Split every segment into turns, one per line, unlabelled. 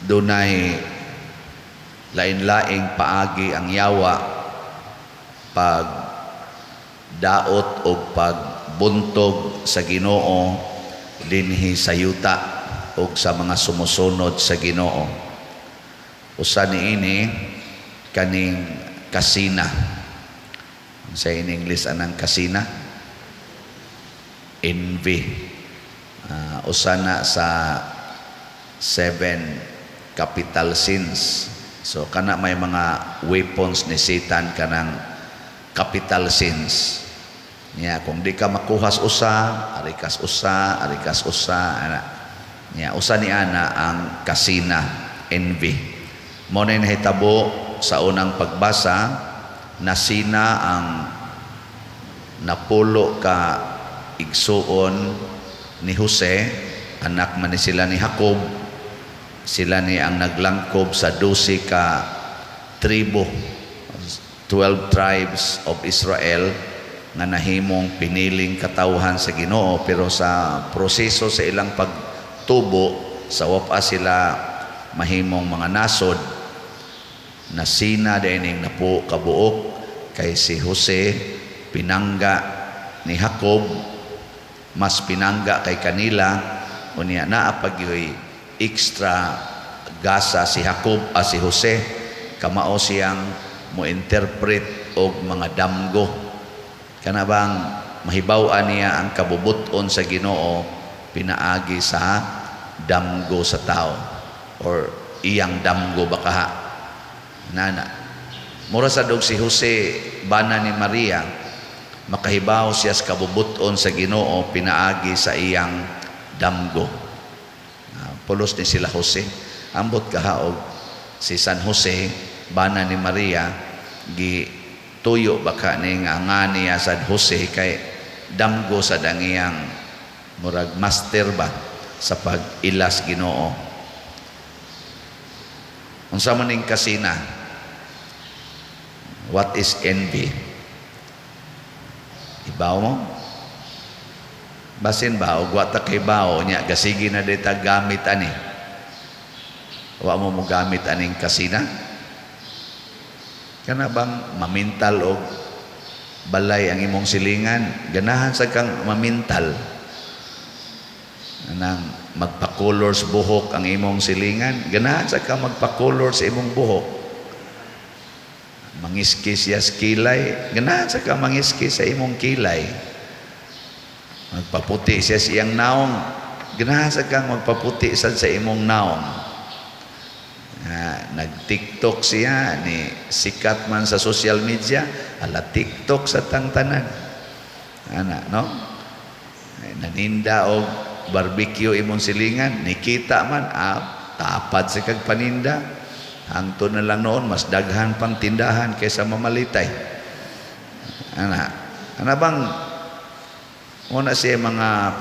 Dunay lain-laing paagi ang yawa pag daot o pagbuntog sa Ginoo dinhi sa yuta o sa mga sumusunod sa Ginoo. Usa niini kaning kasina. Sa in English anang kasina? Envy. Usa na sa seven capital sins. So kana may mga weapons ni Satan, kanang capital sins. Niya kung di ka makuhas usa, arikas usa, arikas usa, ana. Niya usa ni ana ang kasina, envy. Mao na nahitabo sa unang pagbasa, nasina ang 10 ka igsuon ni Jose, anak man ni sila ni Jacob. Sila ni ang naglangkob sa 12 ka tribo, 12 tribes of Israel nga nahimong piniling katawhan sa Ginoo, pero sa proseso sa ilang pagtubo sa wapa sila mahimong mga nasod, nasina dining 10 kabuok kay si Jose pinangga ni Jacob, mas pinangga kay kanila. Unya naa pa gyoy extra gasa si Jacob, si Jose, kamao siyang mo interpret og mga damgo, kana bang mahibaw-an niya ang kabubut-on sa Ginoo pinaagi sa damgo sa tao or iyang damgo baka nana. Mura sa dog si Jose, bana ni Maria, makahibaw siya sa kabubut-on sa Ginoo pinaagi sa iyang damgo. Pulos ni sila Jose. Ambot kaha og si San Jose, bana ni Maria, gi tuyo baka ni nga nga niya sa Jose kay damgo sa dangiyang murag master ba sa pag-ilas Ginoo. Unsa man ning kasina? What is envy? Ibaw mo? Basin ba og wa ta kay bao nya gasigi na dita gamit ani. Wa mo mo gamit aning kasina? Kana bang mamintal og balay ang imong silingan, ganahan sa kang mamintal. Anang magpa-color sa buhok ang imong silingan, ganahan sa kang magpa-color sa imong buhok. Mangiski siya sa kilay, ganahan sa kang mangiski sa imong kilay. Magpaputi siya sa iyang naong, ganahan sa kang magpaputi sad sa imong naong. Nag-TikTok siya, ni sikat man sa social media, ala TikTok sa tangtanan. Ana, no? Ay, naninda og barbecue imong silingan, nikita man, tapad sa kag paninda. Hangtod na lang noon, mas daghan pang tindahan kaysa mamalitay. Ana, ana bang muna siya mga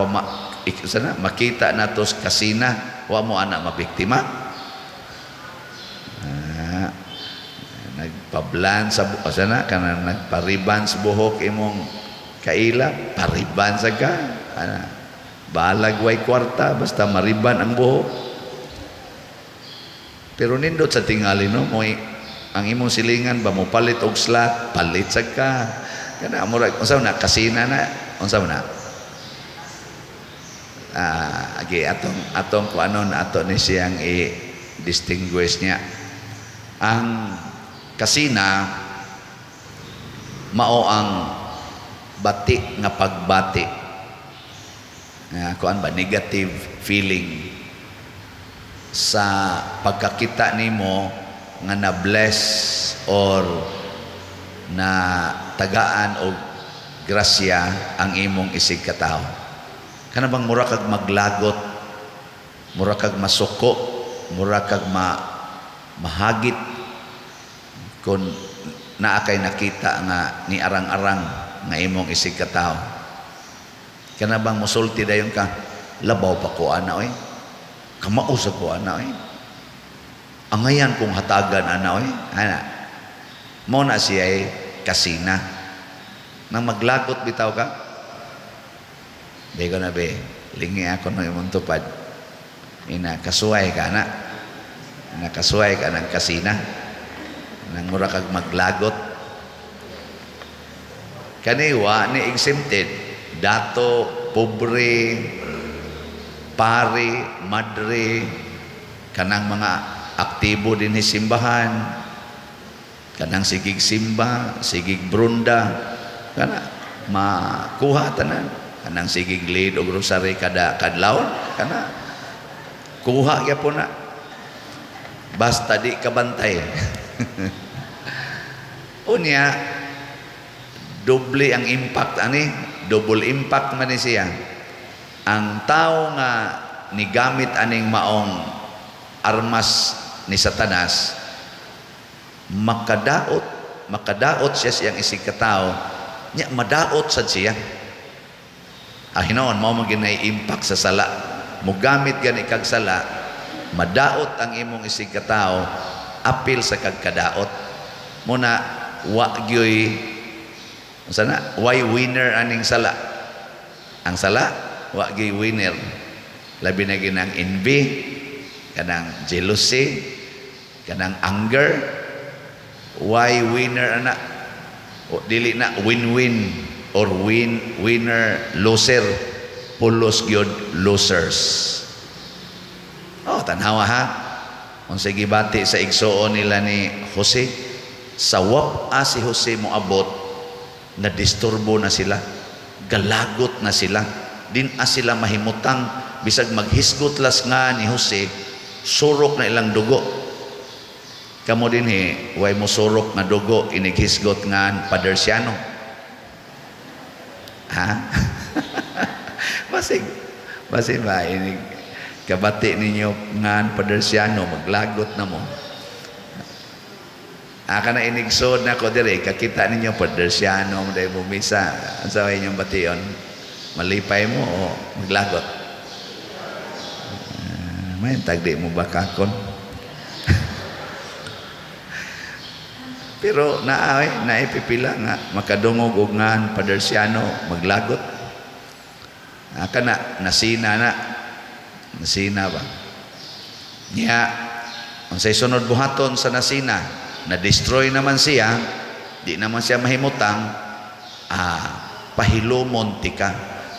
sana, makita na to sa kasina, wa mo ana mabiktima. Nagpablan sa sana kana nagpariban sa buhok imong kaila, pariban sa ka. Ana, balag way kwarta basta mariban ang buhok. Pero nindot sa tingali, no, mo ang imong silingan ba mo palit og slot, palit sa ka. Kana murag unsa na kasina na, unsa man na? Agi atong atong kuanon ato ni siyang i-distinguish niya. Ang kasina mao ang bati nga pagbati. Nga kuan ba, negative feeling sa pagkakita nimo nga na-bless or na tagaan og grasya ang imong isig katawo. Kana bang mura kag maglagot, mura kag masuko, mura kag mahagit kung naa kay nakita nga ni arang-arang nga imong isig katawo. Kana bang musulti dayon ka, labaw pa ko ana oy. Kamao sa ko ana oy. Angayan kong hatagan ana oy. Ana. Mao na siya ay kasina. Nang maglagot bitaw ka, di ko na be, lingi ako no imong tupad. Ina, kasuway ka na. Nakasuway ka ng kasina. Nang mura kag maglagot. Kani wa ni exempted. Dato, pobre, pare, madre, kanang mga aktibo din ni simbahan, kanang sigig simba, sigig brunda, kana makuha tanan, kanang sigig lead og rosary kada kadlawon, kana kuha gyapon na. Basta di kabantay. Unya, doble ang impact ani, double impact man ni siya. Ang tao nga nigamit aning maong armas ni Satanas, makadaot, makadaot siya siyang isig katao, nya madaot sad siya. Ah, hinoon mao man ginay impact sa sala. Mugamit gani kag sala, madaot ang imong isig katao, apil sa kagkadaot. Muna wa gyoy sana, why winner aning sala? Ang sala wa gyoy winner. Labi na ginang envy, kanang jealousy, kanang anger. Why winner ana? O, dili na win-win or win winner loser, pulos gyud losers. Oh, tanhawa ha. Unsay gibati sa igsuon nila ni Jose, sa wap-a si Jose moabot, na disturbo na sila, galagot na sila, din a sila mahimutang, bisag maghisgot las nga ni Jose, surok na ilang dugo. Kamo din he, way mo surok nga dugo inighisgot nga Padersiano. Ha? Basig, basig ba inig kabati ninyo ngan Padersiano, maglagot na mo. Aka na inigsod na ko dire, kakita ninyo Padersiano mo dahil mumisa. Ang sa inyong bation, malipay mo o maglagot? May tagdi mo ba kakon? Pero naay, naipipila nga makadungog og ngan Padersiano maglagot. Aka na nasina na. Nasina ba? Nya unsay sunod buhaton sa nasina? Na-destroy naman siya, di naman siya mahimutang, pahilumon tika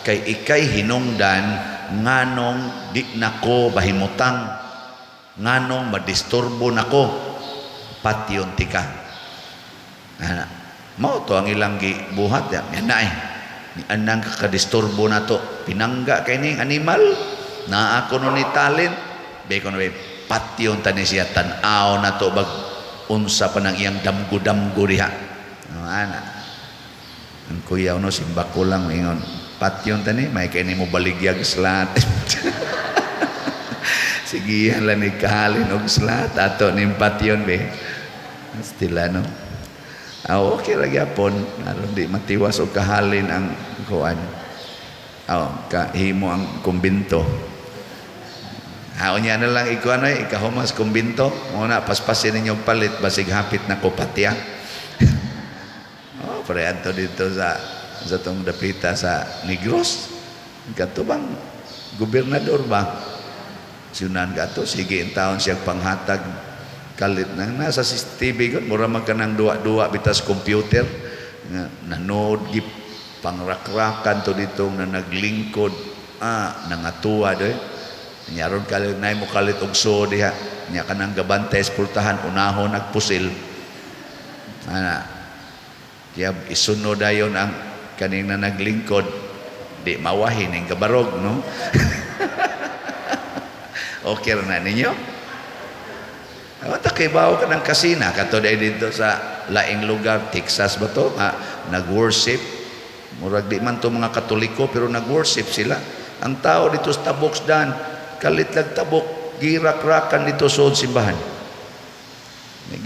kay ikay hinungdan nganong di nako bahimutang, nganong madisturbo nako, patyon tika. Ana, mao to ang ilang gibuhat ya. Yan na eh. Ni anang kakadisturbo na to. Pinangga kay ning animal, naa ko no ni talent, be ko no be patyon tani siya, tan-aw na to bag unsa pa nang iyang damgo-damgo diha. No, ana. Ang kuya no simba ko lang ingon, patyon tani may kay nimo baligyag slat. Sige lang ni kahalin og slat ato ning patyon be. Stila no. Ah, okay ra gyapon aron di matiwas og kahalin ang kuan. Aw, kahimo ang kumbinto. Ah, unya na lang ikuan ay ikahumas kumbinto. Muna paspasin ninyo palit basig hapit na kopatya. Oh, pre adto dito sa tong dapita sa Negros. Kadto bang gobernador ba? Siunan gato sige in taon siya panghatag kalit na nasa CCTV gud mura man kanang duwa-duwa bitas computer nga nanood gi pangrakrakan to dito nga naglingkod, nangatuwa doy. Nyaron kalit nay mo kalit og so diha nya kanang gabantay sa pultahan unahon nagpusil ana kaya isunod dayon ang kaning na naglingkod di mawahin ning kabarog no. Okay ra na ninyo. Ata kay bawo ka ng kasina kato day dito sa laing lugar, Texas ba to? Nag-worship. Murag di man to mga Katoliko pero nag-worship sila. Ang tao dito sa Tabok dan kalit lag tabok, girak-rakan dito sa simbahan.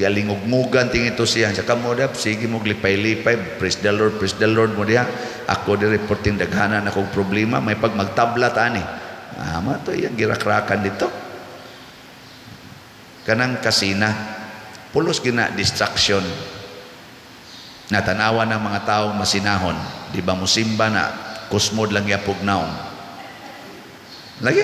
Galingugmugan tingin ito siya. Sa kamo dap, sige mo lipay-lipay, praise the Lord mo diha. Ako di reporting daghanan akong problema, may pag magtabla tani. Ah, ma to iyang girakrakan dito. Kanang kasina, pulos gina distraction. Natanawa ng mga taong masinahon, di ba musimba na kusmod lang yapog naong. Lagi,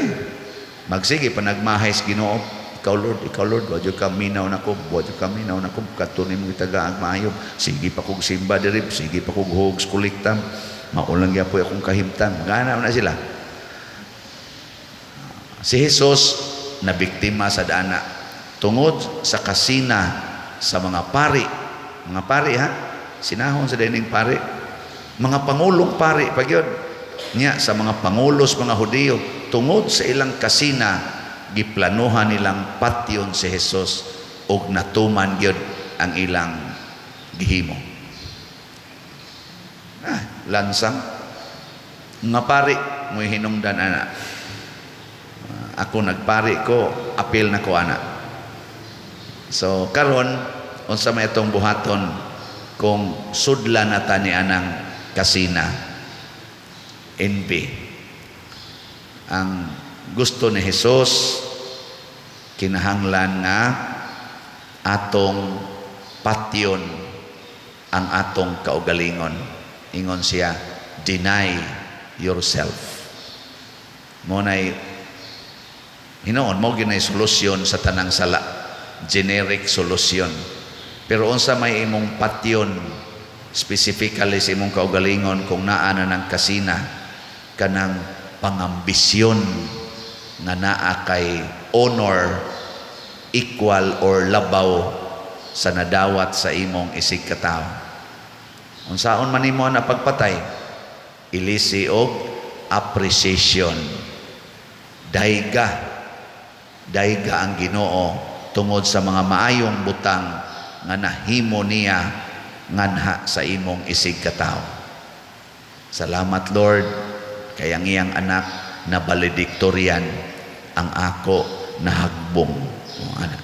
magsige panagmahay sa Ginoo. Ikaw, Lord, ikaw, Lord, wa jud ka minaw nako, wa jud ka minaw nako, kadto nimo gitagaan maayo. Sige pa kog simba diri, sige pa kog hugs kolekta. Mao lang gyapoy akong kahimtang. Gana na sila. Si Jesus na biktima sa dana tungod sa kasina sa mga pari. Mga pari ha, sinahon sa dining pari. Mga pangulong pari pa gyud. Nya sa mga pangulos mga Hudiyo, tungod sa ilang kasina, giplanuhan nilang patyon si Jesus ug natuman gyud ang ilang gihimo. Ah, lansang mga pari mo'y hinungdan ana. Ako nagpari ko, apil na ko ana. So karon, unsa may atong buhaton kung sudlan na ta ni anang kasina, envy? Ang gusto ni Jesus, kinahanglan nga atong patyon ang atong kaugalingon. Ingon siya, "Deny yourself." Mo nay hinoon, mo ginay solusyon sa tanang sala, generic solution. Pero unsa may imong patyon specifically sa imong kaugalingon kung naa na ng kasina, kanang pangambisyon nga naa kay honor equal or labaw sa nadawat sa imong isig katawo? Unsaon man nimo na pagpatay? Ilisi og appreciation. Dayga, dayga ang Ginoo tungod sa mga maayong butang nga nahimo niya nganha sa imong isig katawo. Salamat, Lord, kay ang iyang anak na valedictorian, ang ako nahagbong. O, ana.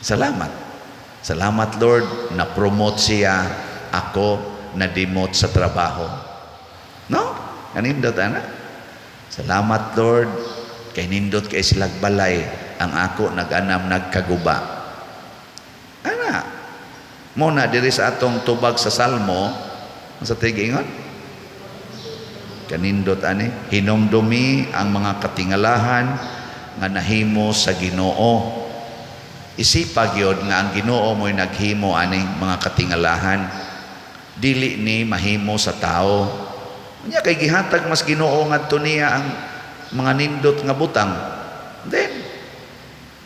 Salamat. Salamat, Lord, na promote siya, ako na demote sa trabaho. No? Kanindot ana. Salamat, Lord, kay nindot kay silag balay, ang ako nag-anam nagkaguba. Ana. Mo na diri sa atong tubag sa Salmo, sa tigingon, kanindot ani, hinumdumi ang mga katingalahan nga nahimo sa Ginoo. Isipa gyud nga ang Ginoo mo'y naghimo aning mga katingalahan. Dili ni mahimo sa tao. Unya kay gihatag mas Ginoo ngadto niya ang mga nindot nga butang. Then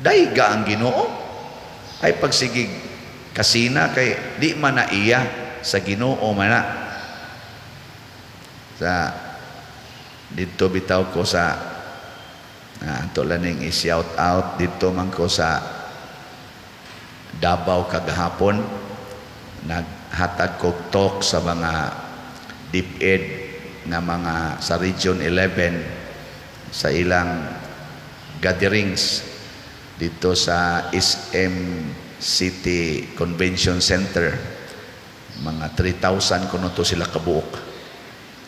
dayga ang Ginoo. Ay pagsigig kasina kay di man na iya, sa Ginoo man na. Sa didto bitaw ko sa ato laning i-shout out, didto man ko sa Davao kagahapon, naghatag kog talk sa mga DepEd nga mga sa Region 11 sa ilang gatherings dito sa SM City Convention Center. Mga 3,000 kuno to sila kabuok,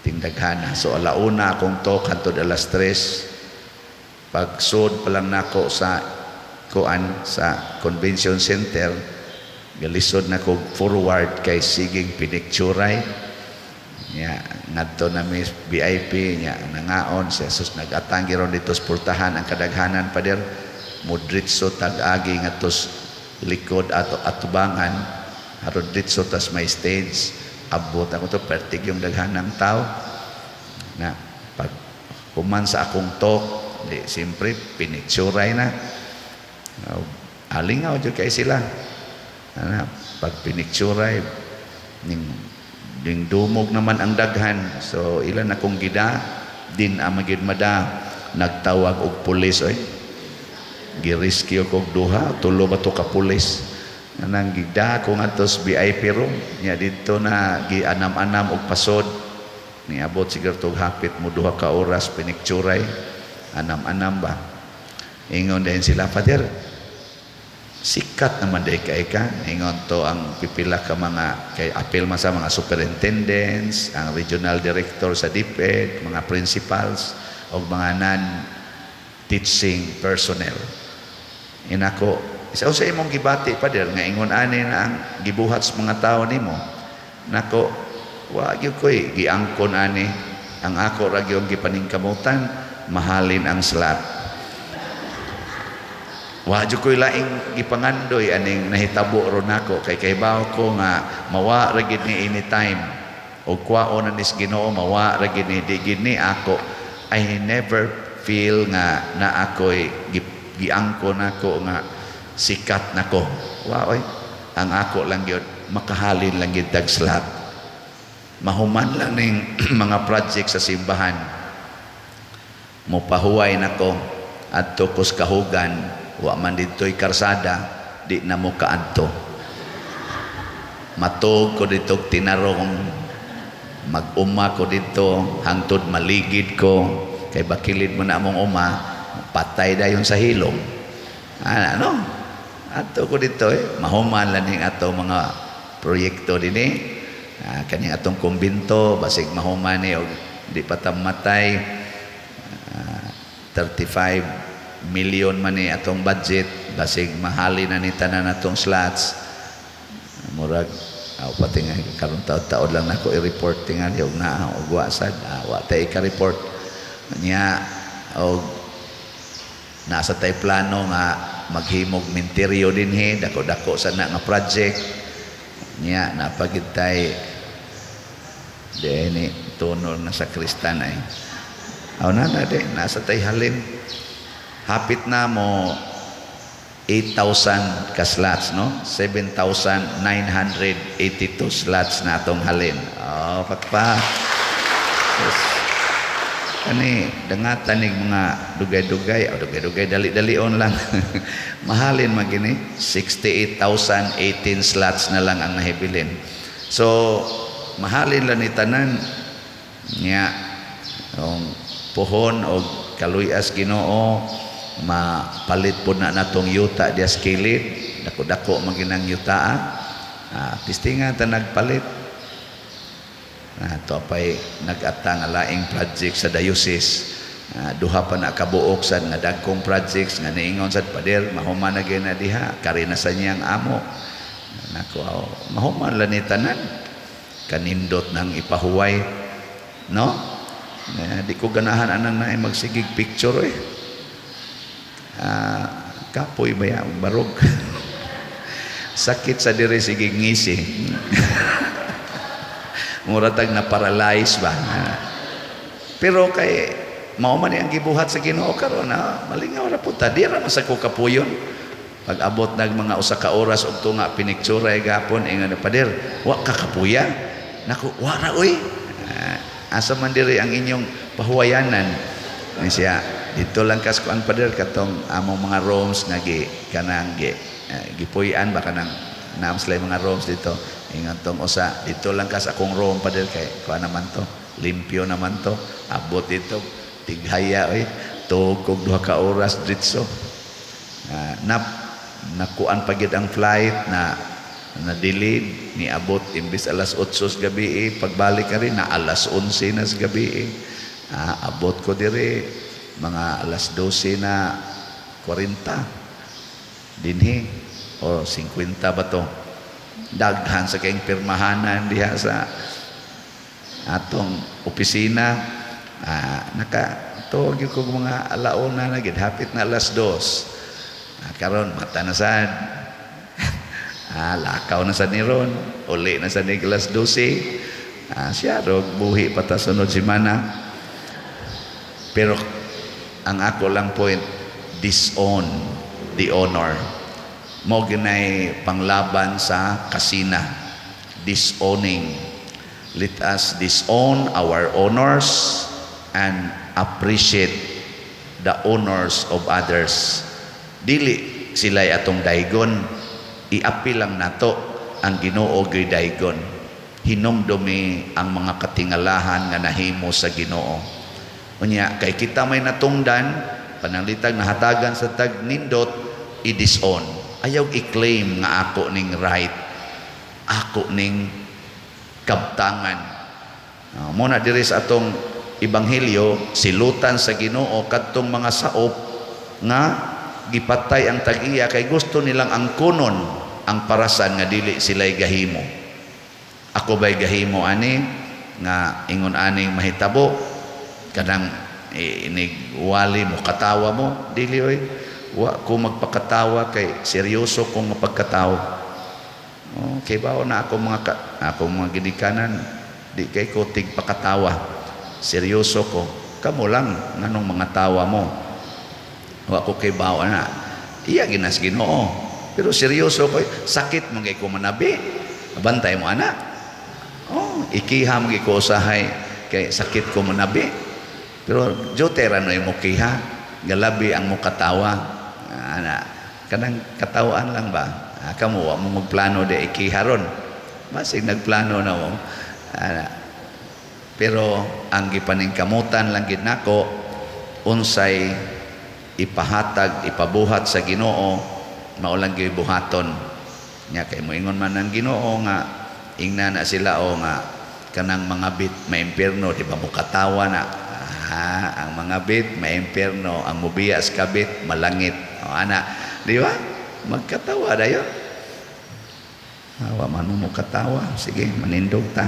tingdaghana. So alauna akong talk hantod alas 3. Pagsud pa lang nako sa kuan, sa convention center, galisod na kog forward kay siging pinicturay nya. Ngadto na mi VIP nya, nangaon si Jesus, nag-atang ron dito sa pultahan ang kadaghanan, pader mudritso tag-agi ngadto likod ato atubangan aron ditso tas may stage. Abot ako to, pertig yung daghanang tao na. Pag human sa akong talk di, siyempre pinicturay na. Alingaw jud kay sila ana. Pag pinicturay ning ning dumog naman ang daghan, so ilan akong gida din ang magid mada, nagtawag og pulis oy. Gi-rescue kog duha, tulo ba to ka pulis. Anang gida ko ngadto sa VIP room nya, didto na gianam-anam og pasod. Niabot siguro tog hapit mo 2 ka oras pinicturay, anam-anam ba. Ingon din sila, "Father, sikat naman day kay ka." Ingon to ang pipila ka mga, kay apil man sa mga superintendents, ang regional director sa DepEd, mga principals o mga non-teaching personnel. Inako, isa sa imong gibati, Pader, nga ingon ani na ang gibuhat sa mga tao nimo? Nako, wa gyud koy giangkon ani. Ang ako ra gyud gipaningkamutan, mahalin ang slot. Wa jud ko'y laing gipangandoy aning nahitabo ron nako kay kahibaw ko nga mawa ra gid ni anytime og kwaon na nis Ginoo, mawa ra gid ni, di gid ni ako. I never feel nga na ako'y giangko nako nga sikat nako. Wa oy. Ang ako lang gyud, makahalin lang gyud tag slot, mahuman lang ning mga project sa simbahan, mopahuway nako adto kos kahugan. Wa man didto'y karsada, di na mo kaadto. Matug ko dito tinarong, mag-uma ko dito hangtod maligid ko, kay bakilid mo na among uma, patay dayon sa hilom. Ah, ano, adto ko dito eh, mahuman lang ning ato mga proyekto dinhi. Ah, kaning atong kumbinto, basig mahuman ni og di pa ta matay. Ah, 35 million man ni atong budget, basig mahali na ni tanan atong slots. Murag aw pati nga karon taod-taod lang nako i-report tingali og naa og wa sad. Ah, wa tay ka-report niya. Og nasa tay plano nga maghimog minteryo dinhi, dako-dako sa na nga project niya. Napagid tay ni tunol na sa kristan ay aw na na de nasa tay halin, hapit na mo 8,000 ka slots, no? 7,982 slots na atong halin. Oh, pakpa. Yes. Kani dangatan ning mga dugay-dugay, oh, dugay-dugay, dali-dalion lang. Mahalin man gini, 68,018 slots na lang ang nahibilin. So, mahalin lang ni tanan niya ang puhon og kaluyas Ginoo, mapalit po na natong yuta dias kilid, dako-dako maginang yuta. Ah, pistingan ta nagpalit na to pay nag-ata nga laing project sa diocese. Ah, duha pa na kabuok sad nga dagkong projects nga niingon sad, "Pader, mahuman na gyud na diha, kari na sa niyang amo." Nako, aw, mahuman lang ni tanan, kanindot nang ipahuway, no? Eh, di ko ganahan anang naay magsigig picture eh. Ah, kapoy ba ya barog, sakit sa diri, sige ngisi, mura tag na paralyze ba. Pero kay mao man ni ang gibuhat sa Ginoo karon na malingaw ra pud ta, di ra man sa ko kapuyon. Pag abot nag mga 1 ka oras og tunga, piniktsura gapon, ingon, "Pader, wa ka kapuya?" Nako, wa ra oy. Ah, asa man diri ang inyong pahuwayanan? Ni siya, dito lang kas kuan, pader, katong among mga rooms nga gi kanang gi gipuy-an ba, kanang naam sila yung mga rooms dito. Ingon tong usa, "Dito lang kas akong room, pader, kay kuan naman to, limpyo naman to." Abot dito, tighaya oy, tuog kog 2 ka oras dritso. Ah, na nakuan pa gyud ang flight na na delayed, niabot imbis alas 8 sa gabi eh, pagbalik ka rin na alas 11 na sa gabi eh. Ah, abot ko dire mga alas 12 na 40 dinhi o 50 ba to. Daghan sa kayong pirmahanan diha sa atong opisina. Ah, naka tuog ko mga alauna na gid, hapit na alas 2. Ah, karon mata na sad. Ah, lakaw na sa ni ron, uli na sa ni alas 12. Ah, siya rog buhi pa ta sunod semana. Pero ang ako lang point, disown the honor. Mo ginay panglaban sa kasina, disowning. Let us disown our honors and appreciate the honors of others. Dili sila atong daygon, iapil lang nato ang Ginoo gyud daygon. Hinumdumi ang mga katingalahan nga nahimo sa Ginoo. Unya kay kita may natungdan, pananglitag nahatagan sa tag nindot, i-disown. Ayaw i-claim nga ako ning right, ako ning kabtangan. Mo na diri sa atong ebanghelyo, silutan sa Ginoo kadtong mga saop nga gipatay ang tag-iya kay gusto nilang angkunon ang parasan nga dili sila'y gahimo. Ako ba'y gahimo ani nga ingon aning mahitabo, kanang inig wali mo, katawa mo, dili oy. Wa ko magpakatawa kay seryoso kong mapagkatawo. Oh, kay bao na ako mga ka, ako mga ginikanan, di kay ko tigpakatawa. Seryoso ko. Kamo lang nganong mga tawa mo. Wa ko kay bao na. Iya ginas Ginoo. Pero seryoso ko, sakit man kay ko manabi. Bantay mo ana. Oh, ikiha man ko usahay kay sakit ko manabi. Pero jote ra no mo kiha, galabi ang mukatawa. Ana, kanang katawaan lang ba? Ah, kamo wa mo magplano de ikiha ron. Basig nagplano na mo. Ana. Pero ang gipaningkamutan lang gid nako, unsay ipahatag, ipabuhat sa Ginoo, mao lang gyud buhaton. Nya kay moingon man ang Ginoo nga ingna na sila o nga kanang mga bit may impierno, di ba mukatawa na? Ah, ang mga bit may impierno, ang mubiya sa kabit malangit. O ana, di ba? Magkatawa dayon. Awa man mo mukatawa. Sige, manindog ta.